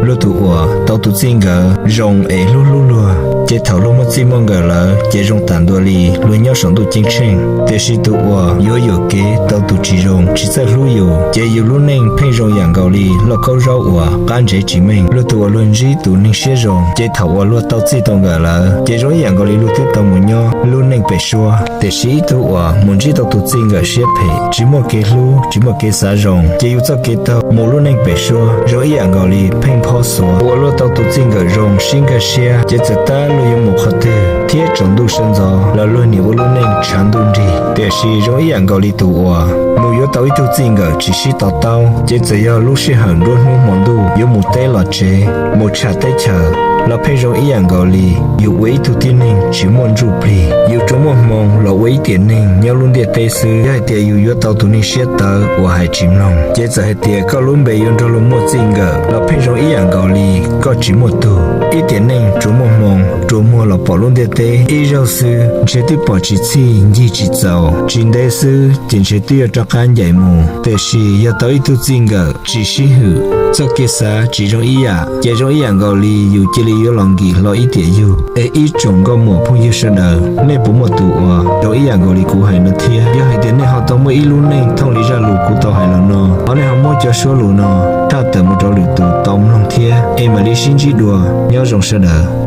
Luag tus uas tau tus txij nkawm zoo es hlub hlub luag, ces thaum luag muaj txij muaj nkawm lawm ces zoo tam ntua li luag nyob saum ntuj ceeb tsheej. Tiam sis tus uas yuav yuam kev tau tus tsis zoo, tsis txawj hlub yus, ces yus lub neej pheej zoo ib yam nkaus li lauj kaub zaub uas qab ntsev tsis meej. Luag tus uas luag ntsib tus neeg siab zoo, ces thaum uas luag tau txij tau nkawm lawm ces zoo ib yam nkaus li luag twb tau mus nyob lub neej pem suab. Tiam sis ib tug uas mus ntsib tau tus txij nkawm siab phem, tsis muaj kev hlub, tsis muaj kev xav zoo, ces yus txoj kev taug mus lub neej pem suab zoo ib yam nkaus li pheej phob xuav. Uas luag tau tus txij nkawm zoo sib nkag siab, ces txawm tab luag yuav mus qhov twg thiab tsaus ntuj sawv ntxov los luag niam ua lub neej tshav ntuj nrig. Tiam sis zoo ib yam nkaus li tus uas mus yuav tau ib tug txij nkawm tsis sib to taub, ces txawm yog lub sij hawm nruab hnub hmo ntuj yuav mus teb los tsev, mus tsham teb chaws los pheej zoo ib yam nkaus li yus ua ib tug tib neeg tsis muaj ntsuj plig. Yus tsuas muaj hmoo los ua ib tiam neeg nyob lub ntiaj teb xwb. Yog hais tias yus yuav tau tus neeg siab tawv uas hais tsis mloog, ces txawm hais tias koj lub npe yuav nrog luag muaj txij nkawm los pheej zoo ib yam nkaus li koj tsis muaj tug. Ib tiam neeg tsuas muaj hmoo rua muag los pom lub ntiaj teb ib zaug xwb, ntshe twb pom tsis txhij ncig tsis txaus, tsis ntev xwb ces ntshe twb yuav rov qab ncaim mus. Tiam sis yog tau ib tug txij nkawm tsis sib hwm, txoj kev xav tsis zoo ib yam, ces zoo ib yam nkaus li yus cia li yuav los nkim hlo ib tiam yug. Es ib tsoom nkauj muam phooj ywg sawv daws, nej puas muaj tus uas zoo ib yam nkaus li kuv hais no thiab? Yog hais tias nej ho tau muaj ib lub neej thooj li zaj lus kuv tau hais los no, ho nej ho muab cov suab lus no tshaj tawm mus rau lwm tus tau mloog thiab, es mam li sib ntsib dua. Nyob zoo sawv daws.